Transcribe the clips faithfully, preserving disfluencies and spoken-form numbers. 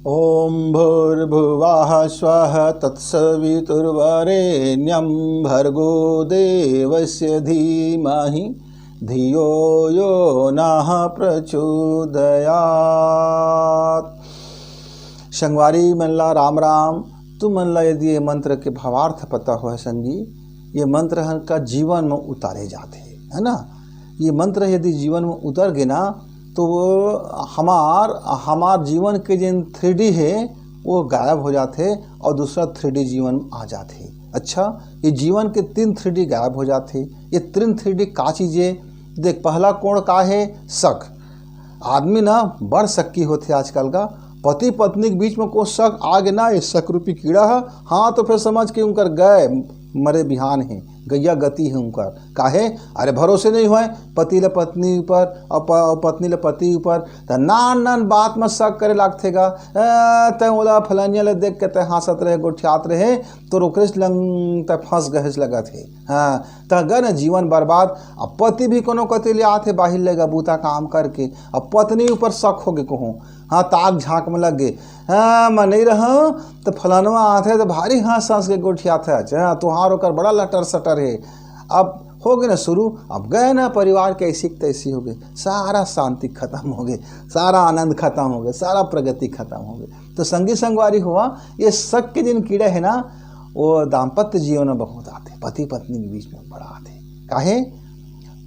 ॐ भूर्भुवः स्वः तत्सवितुर्वरेण्यं भर्गो देवस्य धीमहि धियो यो नः प्रचोदयात्। संगवारी मन ला राम राम। तुमन ला यदि ये मंत्र के भावार्थ पता होय संगी, ये मंत्र ह का जीवन में उतारे जाथे, है ना? ये मंत्र यदि जीवन में उतर गे ना, तो वो हमार, हमार जीवन के जेन थ्री डी हे, वो गायब हो जाथे और दूसरा थ्री डी जीवन में आ जाथे। अच्छा, ये जीवन के तीन थ्री डी गायब हो जाथे। ये तीन थ्री डी का चीज हे? देख, पहला कोण का हे? शक। आदमी ना बड़ शक्की होथे आजकल का। पति पत्नी के बीच में कोई शक आ गे ना, ये शक रूपी कीड़ा है, हाँ, तो फिर समझ के उनकर गए मरे बिहान हे, गैया गति हे उनकर। काहे? अरे, भरोसे नहीं होय पति ले पत्नी ऊपर और प-, और पत्नी ले पति ऊपर, त नान नान बात में शक करे लागथे गा। "ए, तैं ओला फलानिया ले देख के तैं हाँसत रहे, गोठियात रहे, तोर ओकरे से लंग तैं फंस गहेस लगत हे।" हाँ, त गा ना जीवन बर्बाद। अब पति भी कोनो कति ले आथे बाहिर ले गा बूता काम करके, अब पत्नी ऊपर शक हो गे कहूँ, हाँ, ताक झांक में लग गे, हाँ, मैं नहीं रहूँ तो फलानवा आथे तो भारी हंस हंस के गोठियाथे, अच्छा, हाँ, तुहार ओकर बड़ा लटर सटर हे। अब हो गे ना शुरू, अब गए ना परिवार के ऐसी के तैसी हो गे, सारा शांति खत्म हो गे, सारा आनंद खत्म हो गे, सारा प्रगति खत्म हो गे। तो संगी संगवारी हुआ, ये शक के जेन कीड़ा हे ना, वो दाम्पत्य जीवन में बहुत आथे, पति पत्नी के बीच में बड़ा आथे। काहे?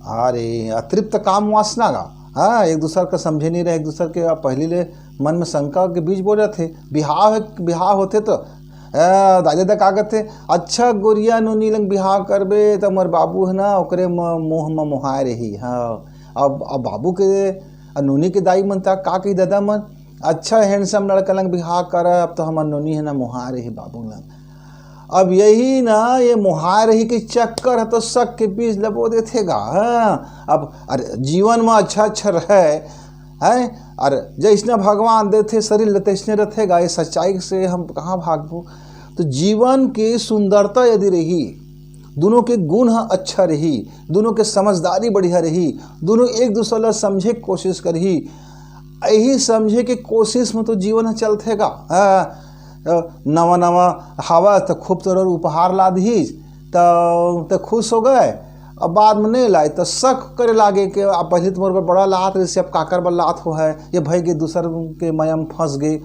अरे, अतृप्त काम वासना गा, हाँ, एक दूसर का समझे नहीं रहे, एक दूसर के अब पहली ले मन में शंका के बीज बो जाथे। बिहाव हे, बिहाव होथे तो, ए, दाई ददा का कथे, "अच्छा गोरिया नोनी लंग बिहाव करबे त मोर बाबू हे ना, ओकरे म-, मुंह म मोहाय रही।" हाँ, अब, अब बाबू के, अब नोनी के दाई मन त का कही, ददा मन, "अच्छा handsome लड़का लंग बिहाव कर, अब तो हमर नोनी हे ना मोहाय रही बाबू लंग।" अब यही ना, ये मोहाय रही के चक्कर ह तो शक के बीज ल बो देथे गा। हाँ, अब अरे, जीवन में अच्छा अच्छा रहे, हैं? अरे, जैसना भगवान देथे शरीर ल, तैसने रथे गा। ये सच्चाई से हम कहाँ भागबो? तो जीवन के सुंदरता यदि रही, दोनों के गुण ह अच्छा रही, दोनों के समझदारी बढ़िया रही, दोनों एक दूसर ल समझे के कोशिश करही, यही समझे के कोशिश में तो जीवन ह चलथे गा। हाँ, नवा नवा हवा त खूब तोर उपहार ला दिहिस, त, त खुश हो गए। अब बाद में नहीं लाए त शक करे लागे कि अब पहले तो मोर बर बड़ा लात रहिस, अब काकर बर लात हो है, ये भई गे दूसर के मया में फंस गे।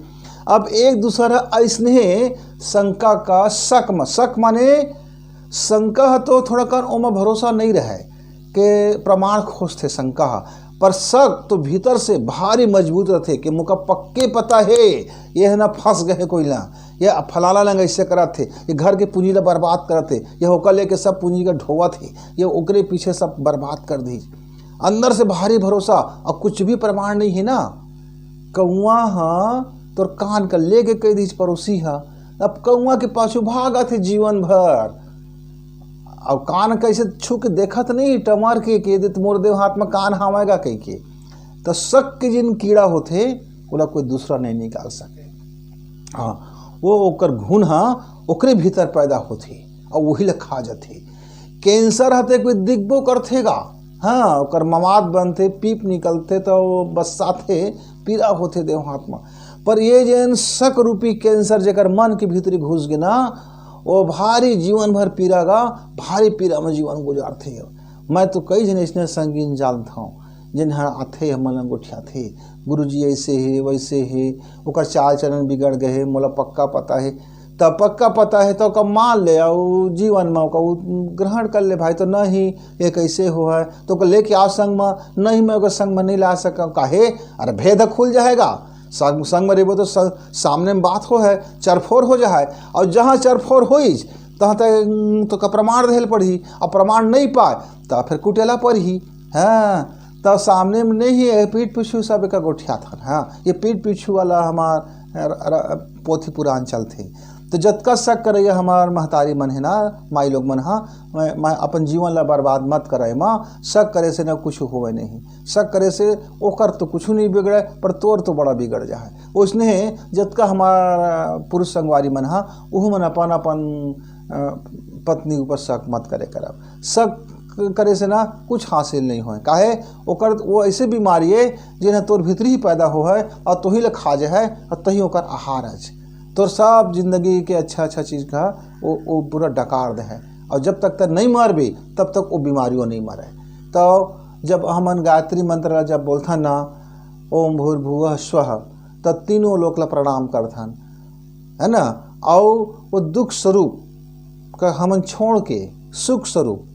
अब एक दूसर ह ऐसने शंका का शक में, शक माने शंका ह तो थोड़ा कन ओमा भरोसा नहीं रहे के प्रमाण खोजथे शंका ह, पर शक तो भीतर से भारी मजबूत रथे कि मोका पक्के पता हे, ये ह ना फंस गए कोई ला, ये फलाना लंग ऐसे करत हे, ये घर के पूंजी ला बर्बाद करत हे, ये ओकर लेके सब पूंजी का ढोवत हे, ये ओकरे पीछे सब बर्बाद कर दी। अंदर से भारी भरोसा, और कुछ भी प्रमाण नहीं है ना। कौआ ह तोर कान का लेके कह दीस पड़ोसी ह, अब कौआ के पाछू भागत हे जीवन भर। अब कान कैसे छू के देखत नहीं, टमर के, के दे मोर देव हाथ में कान हावय गा कह के। तो शक के जिन कीड़ा होथे, ओला कोई दूसरा नहीं निकाल सके। हाँ, वो ओकर घुन ह ओकरे भीतर पैदा होथे और वही ले खा जाथे। कैंसर ह तो कोई दिखबो करथे गा, हाँ, ओकर मवाद बनथे, पीप निकलथे, तो वो बस्साथे, पीरा होथे देव हाथ में। पर ये जेन शक रूपी कैंसर जेकर मन के भीतरी घुस गे ना, वो भारी जीवन भर पीरा गा, भारी पीरा में जीवन गुजारथे। मैं तो कई झन अइसने संगीन जानत हौं, जेन ह आथे, हमन ल गोठियाथे, "गुरुजी ऐसे हे, वैसे हे, ओकर चाल चलन बिगड़ गए हे, मोला पक्का पता हे।" तब पक्का पता हे तो ओकर मान ले, अउ जीवन में ओकर उ-, ग्रहण कर ले भाई। तो नहीं, ये कैसे हो है, तो ओकर लेके आ संग में, नहीं, मैं ओकर संग में नहीं ला सकूँ। काहे? अरे, भेद खुल जाएगा। संग, संग में रहिबो तो स-, सामने में बात हो है, चरफोर हो जाए, और जहाँ चरफोर होइस, तहाँ तक, उम, तो का प्रमाण देहल पड़ही, और प्रमाण नहीं पाए, तो फिर कुटेला पड़ही। हाँ, तो सामने में नहीं है, पीठ पीछू सब एक गोठियाथन। हाँ, ये पीठ पीछू वाला हमार र-, र-, पोथी पुराण चलथे। तो जतका शक करैया हमार महतारी मन है ना, माई लोग मन हा, मैं, मैं अपन जीवन ला बर्बाद मत करे, माँ, शक करे से ना कुछ होवे नहीं। शक करे से ओकर तो कुछ नहीं बिगड़े, पर तोर तो बड़ा बिगड़ जाए। उसने जतका हमार पुरुष संगवारी मन हा, उहू मन अपन अपन, अ, पत्नी ऊपर शक मत करे करब। शक करे से ना कुछ हासिल नहीं होय। काहे? ओकर वो ऐसे बीमारी है, जेन ह तोर भीतरी ही पैदा हो है और तोही ला खा जे है और तही ओकर आहार है। तोर सब जिंदगी के अच्छा अच्छा चीज का वो, वो पूरा डकार दे है। और जब तक तक नहीं मरबे, तब तक वो बीमारियों नहीं मरे। तो जब हमन गायत्री मंत्र ला जब बोलथन ना, ओम भूर्भुवः स्वः, त तीनों लोक ला प्रणाम करथन, है ना? और वो दुख स्वरूप का हमन छोड़ के सुख स्वरूप,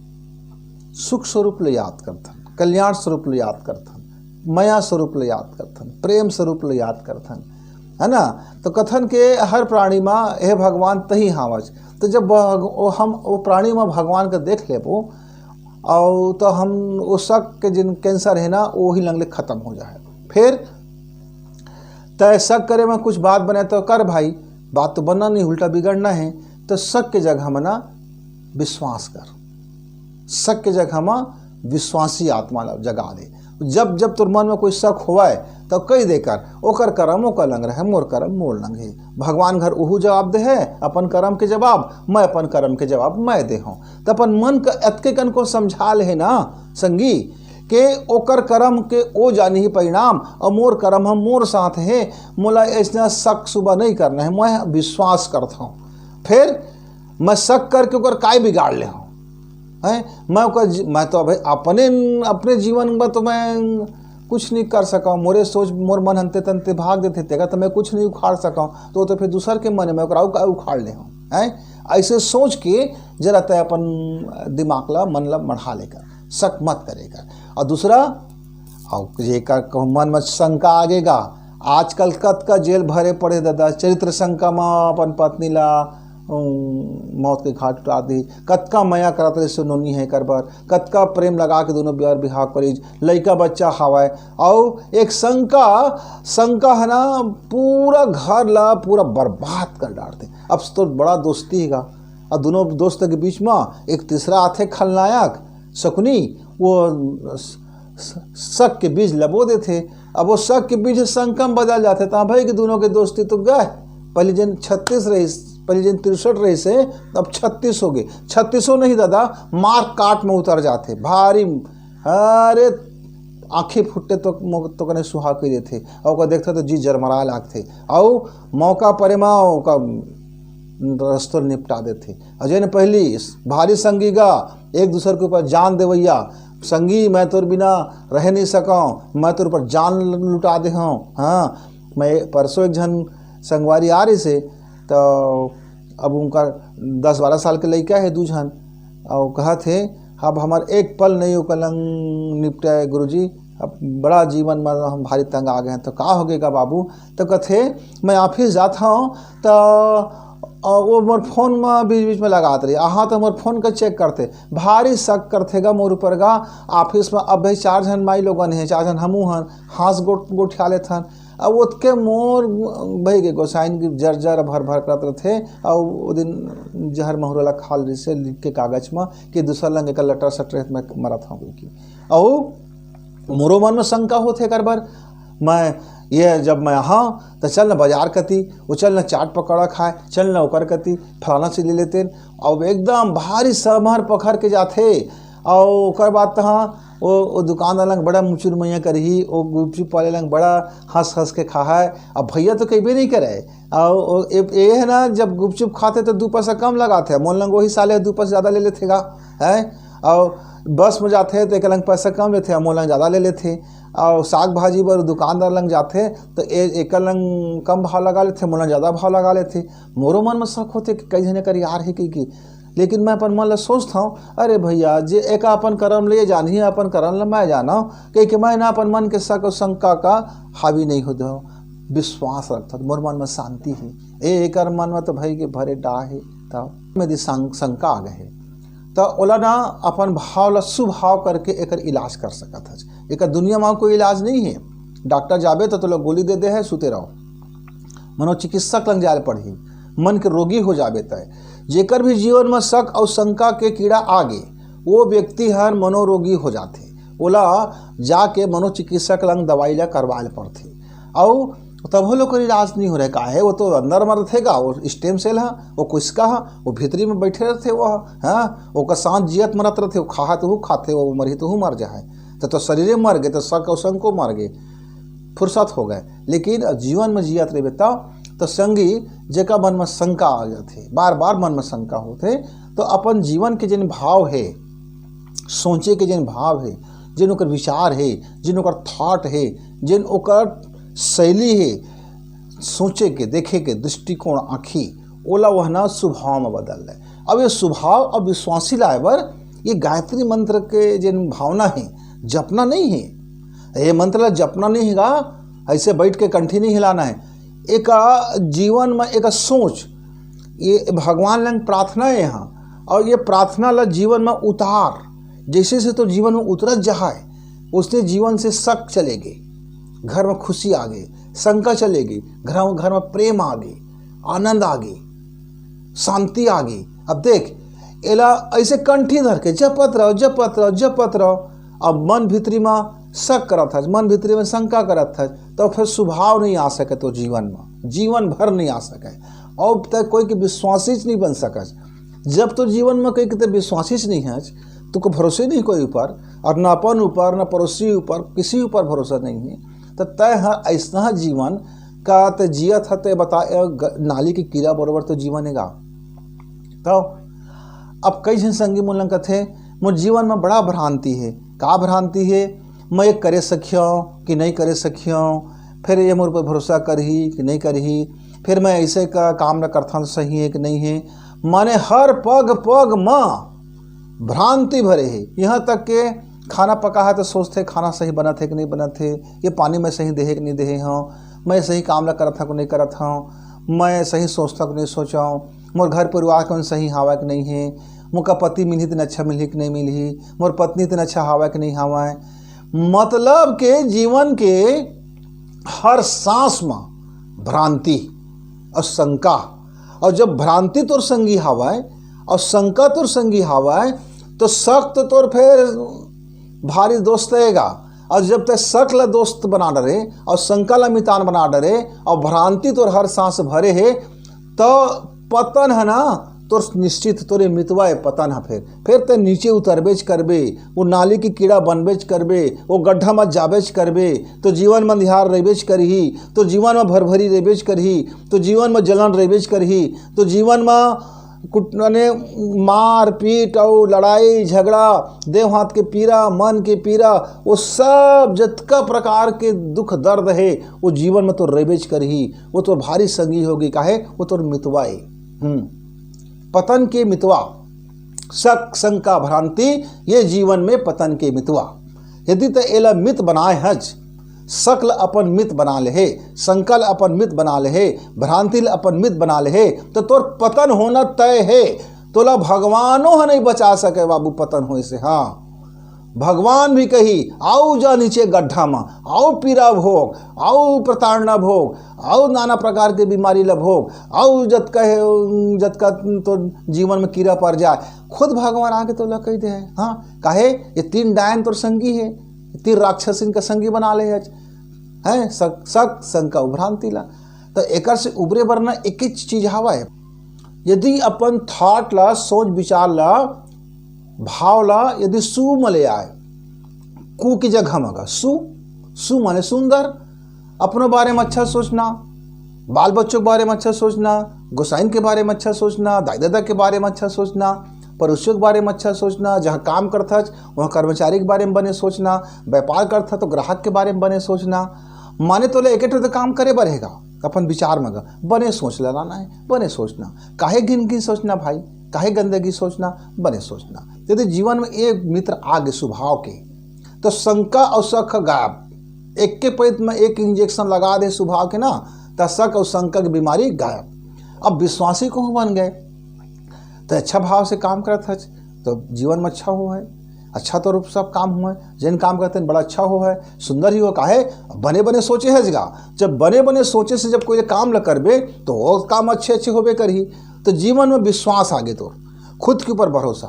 सुख स्वरूप ले याद करथन, कल्याण स्वरूप ले याद करथन, मया स्वरूप ले याद करथन, प्रेम स्वरूप ले याद करथन, है ना? तो कथन के हर प्राणी मा, हे भगवान, तही हावच। तो जब भग-, वो हम वो प्राणी मा भगवान के देख लेबो, और तो हम वो शक के जिन कैंसर है ना, वो ही लंगले खत्म हो जाए। फिर तय शक करे में कुछ बात बने तो कर भाई, बात तो बनना नहीं, उल्टा बिगड़ना है। तो शक के जगह में ना विश्वास कर, शक के जगह में विश्वासी आत्मा ला जगा दे। जब जब तोर मन में कोई शक होवाए, तो कही देकर, ओकर करम ओकर लंग रहे, मोर करम मोर लंग है। भगवान घर उहू जवाब दे है अपन करम के जवाब, मैं अपन करम के जवाब मैं दे हूँ। तो अपन मन का अतके कन को समझा ले है ना संगी, के ओकर करम के ओ जानी ही परिणाम, और मोर करम हम मोर साथ है। मोला ऐसा शक सुबह नहीं करना है, मैं विश्वास करता हूँ। फिर मैं शक करके ओकर काय बिगाड़ ले हूँ? हैं? मैं ओकर जी-, मैं तो अबे अपने, अपने जीवन में तो मैं कुछ नहीं कर सका हूँ। मोरे सोच, मोर मन हंते तंते भाग देथे, तेगा तो मैं कुछ नहीं उखाड़ सका हूँ। तो, तो फिर दूसर के मन में ओकरा उका-, उखाड़ ले हूँ, हैं? ऐसे सोच के जरा तय अपन दिमाग ला, मन ला मढ़ा लेकर शक मत करेगा। और दूसरा, और जेकर कहूँ मन में शंका आगेगा, आजकल कतका जेल भरे पड़े दादा, चरित्र शंका में अपन पत्नी ला, उम, मौत के घाट उतार दी। कतका मया करत रहे से नोनी है कर बर, कतका प्रेम लगा के दोनों बियाह बिहाव करीज, लइका बच्चा हवाए। और एक शंका, शंका है ना, पूरा घर ला पूरा बर्बाद कर डालते। अब तो बड़ा दोस्ती हैगा, और दोनों दोस्त के बीच में एक तीसरा आथे खलनायक शकुनी, वो स-, स-, शक के बीज लबो देथे। अब वो शक के बीज शंका में बदल जाथे, तो भाई कि दोनों के दोस्ती तो गए। पहले जिन छत्तीस रहिस, पहले जिन तिरसठ रहिस हे, अब छत्तीस हो गए। छत्तीसों नहीं दादा, मार काट में उतर जाथे भारी। अरे, आंखें फुट्टे तो मो-, तो कने सुहा कहि देथे, और ओकर देखथे तो जी जरमरा लागथे, और मौका परे मा ओकर रस्तो निपटा देथे। और जेन पहली भारी संगी गा, एक दूसर के ऊपर जान देवैया, संगी मैं तोर बिना रह नहीं सकौं, मैं तोर ऊपर जान लुटा दे हूँ। हाँ, मैं परसों एक झन संगवारी आ रहिस हे, तो अब उनका दस बारह साल के लइका है, दू झन, और कहत हे, अब हमार एक पल नहीं ओकर लंग निपटे गुरुजी, अब बड़ा जीवन में हम भारी तंग आ गए हैं। तो का हो गएगा बाबू? तो कथे, मैं ऑफिस जात हूँ, तो अ, वो मोर फोन में बीच बीच में लगात रही, आहा तो मोर फोन का चेक करथे, भारी शक करथे गा मोर ऊपर गा। ऑफिस में अब भाई चार झन माई लोगन हे, चार झन हमू हन, हाँस गोठ गोठिया लेथन। अब ओतके मोर भाई के गोसाइन की जर जर भर भर करत रथे। और वो दिन जहर महुरा ला खा ले से लिख के कागज में कि दूसरा लंग एकर लटर सटर में मरत हूँ कि। और मोरो मन में शंका होथे एकर बर। मैं ये जब मैं आहा, तो चल न बाजार कती, वो चल न चाट पकौड़ा खाए, चल न ओकर कती, फलाना चीज ले लेते। अब एकदम भारी समर पखर के जाथे। और ओकर बाद तहाँ वो, वो दुकानदार लंग बड़ा मुचुर मैया करही, वो गुपचुप वाले लंग बड़ा हंस हंस के खाहै। अब भैया तो कहिबे नहीं करे। और वो ए-, ये है ना, जब गुपचुप खाथे तो दू पैसा कम लगाथे, मोर लंग वही साले दू पैसा ज्यादा ले लेथे गा, है। और बस में जाथे तो एक लंग पैसा कम लेथे, मोर लंग ज्यादा ले लेथे। और साग भाजी बर दुकानदार लंग जाथे तो ए-, एकर लंग कम भाव लगा लेथे, मोर लंग ज्यादा भाव लगा लेथे। मोरो मन में शक होथे कि कई झने कर यार हे कहि के। लेकिन मैं अपन मन ला सोचत हूँ, अरे भैया, जे एका अपन करम ले जानही, अपन करम ला मैं जानव, कहि के मैं ना अपन मन के शक और शंका का हावी नहीं हो देव। विश्वास रखत हूँ, मोर मन में शांति हे। ए, एकर मन में तो भाई के भरे डाह हे, तब में यदि शं-, शंका आ गए हे, तो ओला ना अपन भाव ला सुभाव करके एकर इलाज कर सकत हस। एकर दुनिया में कोई इलाज नहीं है। डॉक्टर जाबे तो तोला गोली दे दे है, सुते रहो। मनोचिकित्सक लंग जाए पड़ही, मन के रोगी हो जाबे तय। जेकर भी जीवन में शक और शंका के कीड़ा आ गे, वो व्यक्ति हर मनोरोगी हो जाथे। ओला जाके मनोचिकित्सक लंग दवाई ला करवाए ल पड़थे। और तभो ले ओकर इलाज नहीं हो रहा है। काहे? वो तो अंदर म रथे गा, वो स्टेम सेल ह, वो कोशिका ह, वो भीतरी में बैठे रथे वो, हाँ, ओकर सांस जियत मरत रथे, वो खात हूँ खाथे, वो मरही तो हूँ मर जाए। तो, तो शरीरे मर गए, तो शक और शंको मर गए, फुर्सत हो गए। लेकिन अब जीवन में जियत रहिबे तब तो संगी, जेकर मन में शंका आ जाथे, बार बार मन में शंका होथे, तो अपन जीवन के जिन भाव है, सोचे के जिन भाव है, जिन ओकर विचार है, जिन ओकर थॉट है, जिन ओकर शैली है, सोचे के, देखे के दृष्टिकोण, आँखी, ओला वह ना स्वभाव में बदल ले। अब ये स्वभाव, अब विश्वासी लाए बर ये गायत्री मंत्र के जिन भावना है, जपना नहीं है। ये मंत्र ला जपना नहीं है गा, ऐसे बैठ के कंठी नहीं हिलाना है। एक जीवन में एक सोच, ये भगवान लंग प्रार्थना है यहाँ, और ये प्रार्थना ला जीवन में उतार। जैसे से तो जीवन में उतरत जहाए, उसने जीवन से शक चले गए, घर में खुशी आ गई, शंका चले गई, घर में, घर में प्रेम आ गई, आनंद आ गई, शांति आ गई। अब देख, एला ऐसे कंठी धर के जपत रहो, जपत रहो, जपत रहो। अब मन भीतरी में शक करत हस, मन भीतरी में शंका करत हस, तो फिर स्वभाव नहीं आ सके तो जीवन में, जीवन भर नहीं आ सके। अब तक कोई के विश्वासी नहीं बन सकस। जब तो जीवन में कोई के विश्वासी नहीं है, तो को भरोसे नहीं कोई ऊपर, और ना अपन ऊपर, ना पड़ोसी ऊपर, किसी ऊपर भरोसा नहीं है, तो तय हर ऐसा जीवन का ते जियत ह, ते बता, ए ग-, नाली के कीड़ा बरोबर तो जीवन है गा। तो अब कई झन संगी मन कथे, मोर जीवन में बड़ा भ्रांति है। का भ्रांति है? मैं ये करे सकियो कि नहीं करे सकियो, फिर ये मोर पर भरोसा करही कि नहीं करही, फिर मैं ऐसे का काम न करथन तो सही है कि नहीं है। माने हर पग पग म भ्रांति भरे है। यहाँ तक के खाना पका है तो सोचथे खाना सही बनत है कि नहीं बनत है, ये पानी मैं सही देहे कि नहीं देहे हूँ, मैं सही काम ला करत हूँ कि नहीं करत हूँ, मैं सही सोचता कि नहीं सोचा हूँ, मोर घर परिवार के मन सही हावय कि नहीं है, मोका पति मिलही तेन अच्छा मिलही कि नहीं मिलही, मोर पत्नी तेन अच्छा हावय कि नहीं हावय। मतलब के जीवन के हर सांस में भ्रांति और शंका, और जब भ्रांति तोर संगी हावय और शंका तोर संगी हावय, तो शक तो तोर फिर भारी दोस्त रहेगा। और जब तक शक ला दोस्त बना डरे और शंका ला मितान बना डरे और भ्रांति तोर हर सांस भरे है, तो पतन है ना तोर निश्चित, तोरे मितवा है पतन है। फिर फिर ते नीचे उतरबेच करबे, वो नाली के कीड़ा बनबेच करबे, वो गड्ढा में जाबेच करबे, तो जीवन में अंधियार रहबेच करही, तो जीवन में भरभरी रहबेच करही, तो जीवन में जलन रहबेच करही, तो जीवन में कुट-, माने मार पीट और लड़ाई झगड़ा, देह हाथ के पीरा, मन के पीरा, वो सब जतका प्रकार के दुख दर्द है, वो जीवन में तो रहबेच करही। वो तो भारी संगी होगी, काहे? वो तो मितवा है। हम्म। पतन के मितवा, शक, शंका, भ्रांति, ये जीवन में पतन के मितवा। यदि त एला मित बनाए हच, शक ल अपन मित बना ले हे, शंका ल अपन मित बना ले हे, भ्रांति ल अपन मित बना ले हे, तो तोर पतन होना तय हे। तोला भगवानो ह नहीं बचा सके बाबू, पतन होए से। हाँ, भगवान भी कही, "आओ जा नीचे गड्ढा में, आओ पीरा भोग, आओ प्रताड़ना भोग, आओ नाना प्रकार के बीमारी ल भोग, आओ जतका हे, जतका तो जीवन में कीड़ा पड़ जाए।" खुद भगवान आके तोला कह दे है। हाँ, काहे? ये तीन डायन तोर संगी है, तीन राक्षसिन का संगी बना ले है, हैं? शक, शक, शंका, भ्रांति ला। तो एकर से उबरे बर ना एक ही चीज हवा है, यदि अपन थॉट ला, सोच विचार ला, भाव ला यदि सु म ले आए, कु की जगह म गा सु, सु माने सुंदर, अपनो बारे में अच्छा सोचना, बाल बच्चों के बारे में अच्छा सोचना, गोसाइन के बारे में अच्छा सोचना, दाई ददा के बारे में अच्छा सोचना, पड़ोसियों के बारे में अच्छा सोचना, जहाँ काम करथच वहाँ कर्मचारी के बारे में बने सोचना, व्यापार करथा तो ग्राहक के बारे में बने सोचना। माने तोला एक ठो तो काम करे बर हे गा, अपन विचार में गा बने सोच लगाना है, बने सोचना। काहे घिन घिन सोचना भाई, काहे गंदगी सोचना, बने सोचना। यदि जीवन में एक मित्र आ गए स्वभाव के, तो शंका और शक गायब। एक के पैत में एक इंजेक्शन लगा दे स्वभाव के ना, तो शक और शंका की बीमारी गायब। अब विश्वासी कहूँ बन गए, तो अच्छा भाव से काम करत हच, तो जीवन में अच्छा हो है, अच्छा तो रूप सब काम हुआ है, जिन काम करते हैं बड़ा अच्छा हो है, सुंदर ही हो। काहे? बने बने सोचे है जगह। जब बने बने सोचे से जब कोई काम ल करबे, तो वो काम अच्छे अच्छे होबे करही। तो जीवन में विश्वास आगे तोर, खुद के ऊपर भरोसा,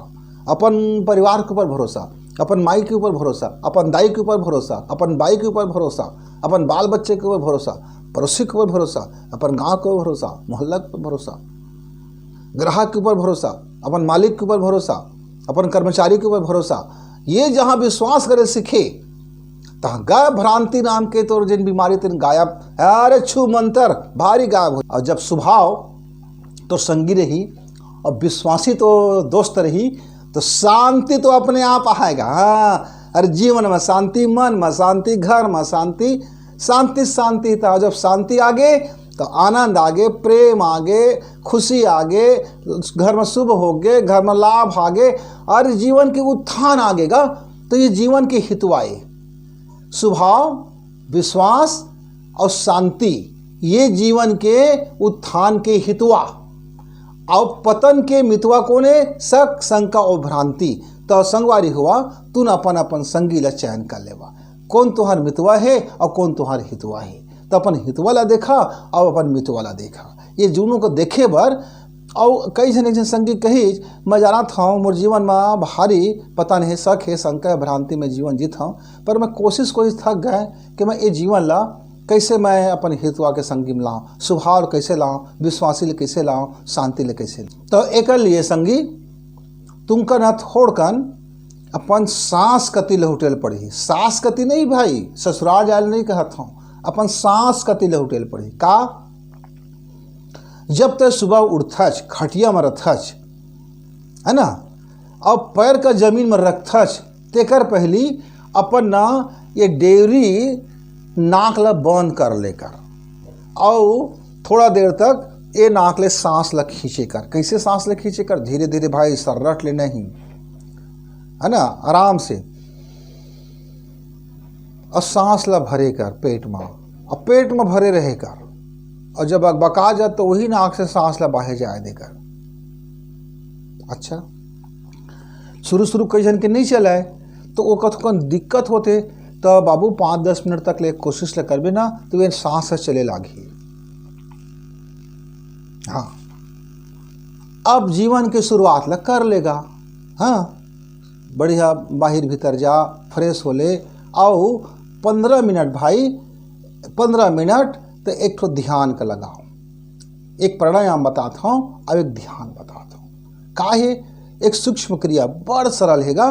अपन परिवार के ऊपर भरोसा, अपन माई के ऊपर भरोसा, अपन दाई के ऊपर भरोसा, अपन बाई के ऊपर भरोसा, अपन बाल बच्चे के ऊपर भरोसा, पड़ोसी के ऊपर भरोसा, अपन गांव के ऊपर भरोसा, मोहल्ला के ऊपर भरोसा, ग्राहक के ऊपर भरोसा, अपन मालिक के ऊपर भरोसा, अपन कर्मचारी के ऊपर भरोसा। ये जहां विश्वास करे सीखे, तहां गायब भ्रांति नाम के तोर जिन बीमारी तेन गायब। अरे छू मंतर भारी गायब हो। और जब स्वभाव तोर संगी रही और विश्वासी तो दोस्त रही, तो शांति तो अपने आप आएगा। हाँ, अरे जीवन में शांति, मन में शांति, घर में शांति, शांति शांति। तो जब शांति आगे तो आनंद आगे, प्रेम आगे, खुशी आगे, घर में शुभ होगे, घर में लाभ आगे, और जीवन के उत्थान आगेगा। तो ये जीवन के हितवाए स्वभाव, विश्वास और शांति, ये जीवन के उत्थान के हितवा। और पतन के मितवा कोने? शक, शंका और भ्रांति। तो संगवारी हुआ, तुन अपन अपन संगी ला चयन कर लेवा, कौन तुहार मितवा है और कौन तुहार हितवा है। तो अपन हितवा ला देखा और अपन मितवा ला देखा। ये दोनों को देखे बर, और कई झन एक झन संगी कही, मैं जानत हूँ मोर जीवन में भारी पता नहीं शक है, शंका है, भ्रांति में जीवन जीत हूँ, पर मैं कोशिश कोशिश थक गए कि मैं ये जीवन ला कैसे मैं अपन हितवा के संगी में लाऊं, सुभाव कैसे लाऊं, विश्वासी ले कैसे लाऊं, शांति ले कैसे लाऊं। तो एकर लिए संगी, तुमका ना थोड़कन अपन सांस कति लहुटेल पड़ही। सांस कति नहीं भाई, ससुराल जायल नहीं कहत हूँ, अपन सांस कति लहुटेल पड़ही। का? जब तय सुबह उठथच, खटिया में रथच, है ना, और पैर का जमीन में रखथच, तेकर पहली अपन ना ये डेवरी नाक ला बंद कर लेकर, और थोड़ा देर तक ये नाक ले सांस ला खींचे कर। कैसे सांस ला खींचे कर? धीरे धीरे भाई, सर्रट ले नहीं, है ना, आराम से। और सांस ला भरे कर पेट में, और पेट में भरे रहे कर, और जब अकबका जात तो वही नाक से सांस ला बाहर जाए देकर। अच्छा, शुरू शुरू कई झन के नहीं चलाए, तो वो कथोकन दिक्कत होते, तो बाबू पाँच दस मिनट तक ले कोशिश ले करबे ना, तो ये सांस ह चले लागही। हाँ, अब जीवन के शुरुआत ला कर लेगा। हाँ, बढ़िया बाहर भीतर जा, फ्रेश हो ले, आओ पंद्रह मिनट भाई, पंद्रह मिनट तो एक ठो ध्यान का लगाओ। एक प्राणायाम बतात हूँ, अब एक ध्यान बतात हूँ। का है? एक सूक्ष्म क्रिया, बड़ सरल हैगा।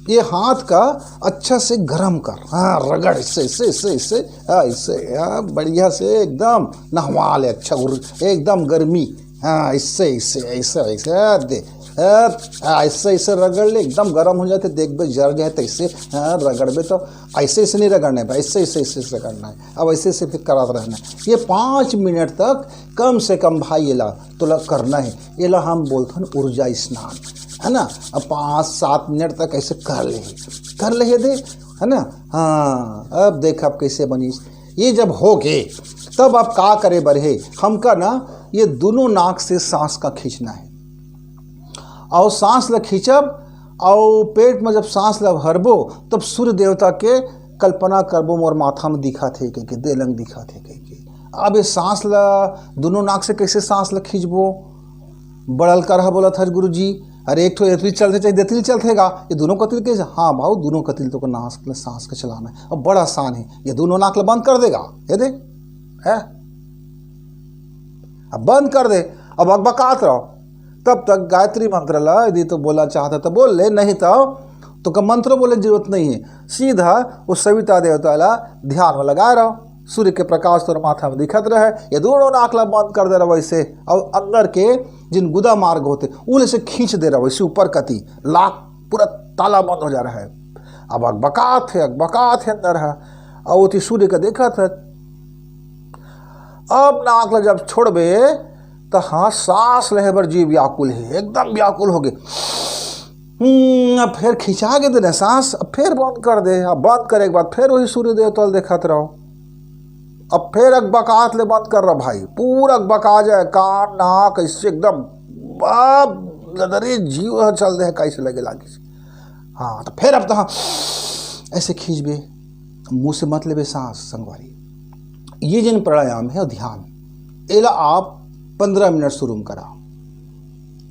ये हाथ का अच्छा से गरम कर, हाँ, रगड़, इससे, इससे, इससे, इससे, हाँ, इससे, हाँ, बढ़िया से एकदम नहवा ले, अच्छा गुरु, एकदम गर्मी, हाँ, इससे, इससे, ऐसे, ऐसे, हाँ, दे, हाँ, हाँ, ऐसे, ऐसे रगड़ ले, एकदम गर्म हो जाते, देख बे जर जाए, तो ऐसे, हाँ, रगड़ बे तो ऐसे, ऐसे नहीं रगड़ना है भाई, ऐसे, ऐसे, ऐसे, ऐसे करना है। अब ऐसे, ऐसे फिर करात रहना है। ये पाँच मिनट तक कम से कम भाई, ये ला, तो ला करना है। ये ला हम बोलथन ऊर्जा स्नान, है ना? अब पाँच सात मिनट तक ऐसे कर ले, कर ले दे, है ना? हाँ, अब देख अब कैसे बनी। ये जब हो गए, तब आप का करे बर हे? हमका ना ये दोनों नाक से सांस का खींचना है, और सांस ला खींचब, और पेट में जब सांस ला भरबो, तब सूर्य देवता के कल्पना करबो, मोर माथा में दिखत हे कह के, देलंग दिखत हे कह के। अब ये सांस ला, दोनों नाक से कैसे सांस ला खींचबो? बड़ल करहा बोलत हस गुरु जी, अरे एक ठो एतरी चलथे चाहे देतरी चलथे गा, ये दोनों कतिल के? हाँ भाव, दोनों कतिल तो नाक ले सांस का चलाना है। अब बड़ा आसान है, ये दोनों नाक ला बंद कर देगा, ये दे, है, अब बंद कर दे, अब अकबकात रहो। तब तक गायत्री मंत्र ला यदि तो बोलना चाहता तो बोल ले, नहीं तो, तो का मंत्र बोले जरूरत नहीं है, सीधा उस सविता देवता ला ध्यान में लगा रहो। सूर्य के प्रकाश तोर माथा में दिखत रहे, ये दोनों नाक ला बंद कर दे रहो वैसे, और अंदर के जिन गुदा मार्ग होते, उन्हें से खींच दे रहो वैसे ऊपर कती, लाख पूरा ताला बंद हो जा रहा है। अब अकबकात है, अकबकात है अंदर है, और वो सूर्य का देखा था। अब नाक ला जब छोड़बे, तो हाँ, सांस लेहे बर जी व्याकुल है, एकदम व्याकुल हो गए। हम्म, अब फिर खिंचा के देना सांस, अब फिर बंद कर दे। अब बंद करे के बाद फिर वही सूर्य देवता ला देखत रहो। अब फिर अकबकात ले बंद कर रहा भाई, पूरा अकबका जाए, कान, नाक, इससे एकदम बाप गदरे जीव ह चल दे, कैसे लगे लागी। हाँ, तो फिर अब तो हाँ, ऐसे खींचबे, मुंह से मत लेबे सांस संगवारी। ये जिन प्राणायाम है ध्यान, एला आप पंद्रह मिनट शुरू में करा,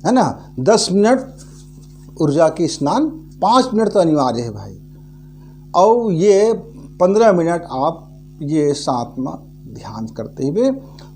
है ना, दस मिनट ऊर्जा के स्नान, पाँच मिनट तो अनिवार्य है भाई। और ये पंद्रह मिनट आप ये साथ में ध्यान करते हुए।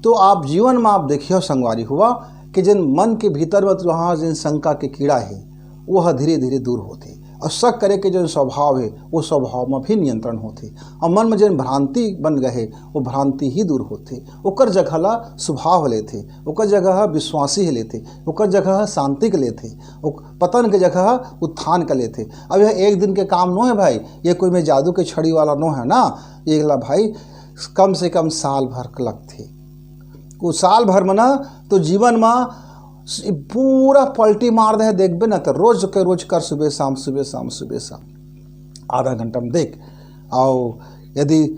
तो आप जीवन में आप देखियो संगवारी हुआ कि जिन मन के भीतर में तुहार जिन शंका के कीड़ा है, वह धीरे धीरे दूर होते। और शक करे के जो स्वभाव है, वो स्वभाव में भी नियंत्रण होते। और मन में जिन भ्रांति बन गए है, वो भ्रांति ही दूर होते। ओकर जगह ला स्वभाव लेते, ओकर जगह विश्वासी है लेते, ओकर जगह शांति के लेते, ओक-, पतन के जगह उत्थान के लेते। अब यह एक दिन के काम नो है भाई, ये कोई में जादू के छड़ी वाला नो है ना। ये ला भाई, कम से कम साल भर के लगथे। वो साल भर में ना, तो जीवन में स-, पूरा पलटी मार दे, देखबे ना, तो रोज के रोज कर, सुबह शाम, सुबह शाम, सुबह शाम, आधा घंटा में देख। और यदि,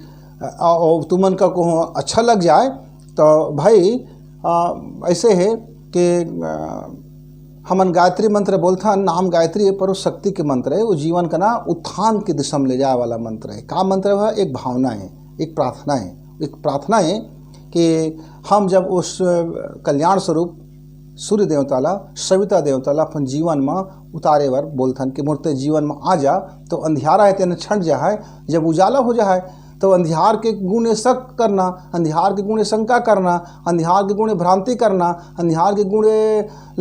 आ, और तुमन का को अच्छा लग जाए, तो भाई, आ, ऐसे है कि, आ, हमन गायत्री मंत्र बोलथन, नाम गायत्री है, पर वो शक्ति के मंत्र है, वो जीवन का ना उत्थान की दिशा में ले जाए वाला मंत्र है। का मंत्र है? एक भावना है, एक प्रार्थना है, एक प्रार्थना है कि हम जब उस, अ, कल्याण स्वरूप सूर्य देवता ला, सविता देवता ला अपन जीवन में उतारे बर बोलथन कि मोर ते जीवन में आ जा, तो अंधियारा है तेन छंट जा है, जब उजाला हो जा है, तो अंधियार के गुण शक करना, अंधियार के गुण शंका करना, अंधियार के गुण भ्रांति करना, अंधियार के गुण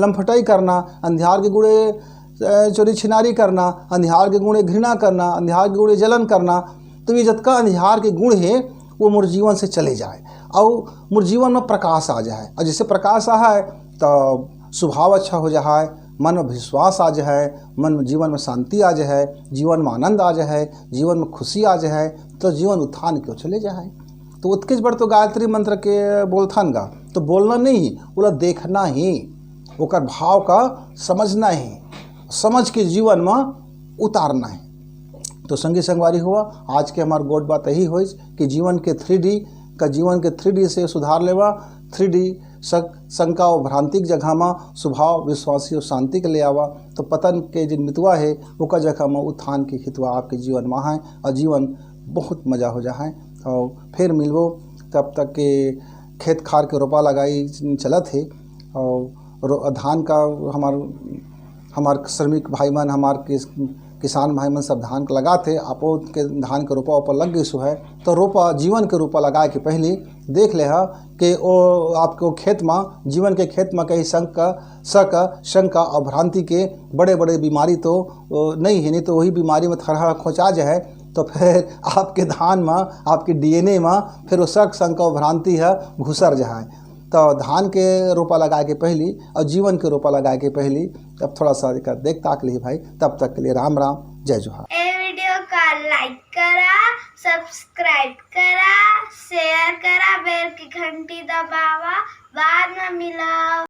लंफटाई करना, अंधियार के गुण, अ, चोरी छिनारी करना, अंधियार के गुण घृणा करना, अंधियार के गुण जलन करना, तो ये जतका अंधियार के गुण है, वो मोर जीवन से चले जाए, और मोर जीवन में प्रकाश आ जाए। और जैसे प्रकाश आ है, तो स्वभाव अच्छा हो जाए, मन में विश्वास आ जाए, मन में, जीवन में शांति आ जाए, जीवन में आनंद आ जाए, जीवन में खुशी आ जाए, तो जीवन उत्थान के ओर चले जाए। तो उत्केज बर तो गायत्री मंत्र के बोलथन गा, तो बोलना नहीं, ओला देखना ही, ओकर भाव का समझना ही, समझ के जीवन में उतारना है। तो संगी संगवारी हुआ, आज के हमार गोठ बात यही होइस कि जीवन के थ्री डी का, जीवन के थ्री डी से सुधार लेवा, थ्री डी शक, शंका और भ्रांति के जगह में स्वभाव, विश्वासी और शांति के ले आवा, तो पतन के जो मितवा है, ओकर जगह में उत्थान के हितवा आपके जीवन में है और जीवन बहुत मजा हो जा है। और फिर मिलबो, तब तक के खेत खार के रोपा लगाई चलत है। और रो-, धान का हमार, हमार श्रमिक भाई मन, हमार किस-, किसान भाई मन सब धान के लगात हे, आपो के धान के रोपा ओपा लग गई सो है, तो रोपा, जीवन के रोपा लगाए के पहली देख ले हा कि ओ आपके ओ खेत में, जीवन के खेत में कहीं शंका, शक, शंका और भ्रांति के बड़े-बड़े बीमारी तो, ओ, नहीं है, नहीं तो वही बीमारी में थरहा खोचा जाए, तो फिर आपके धान में, आपके डीएनए में फिर वो शक, शंका और भ्रांति है घुसर जाए। तो धान के रोपा लगाए के पहली और जीवन के रोपा लगाए के पहली अब थोड़ा सा एकर देख ताक ली भाई। तब तक के लिए राम राम, जय जोहार। ए वीडियो का लाइक करा, सब्सक्राइब करा, शेयर करा, बेल की घंटी दबावा, बाद में मिला।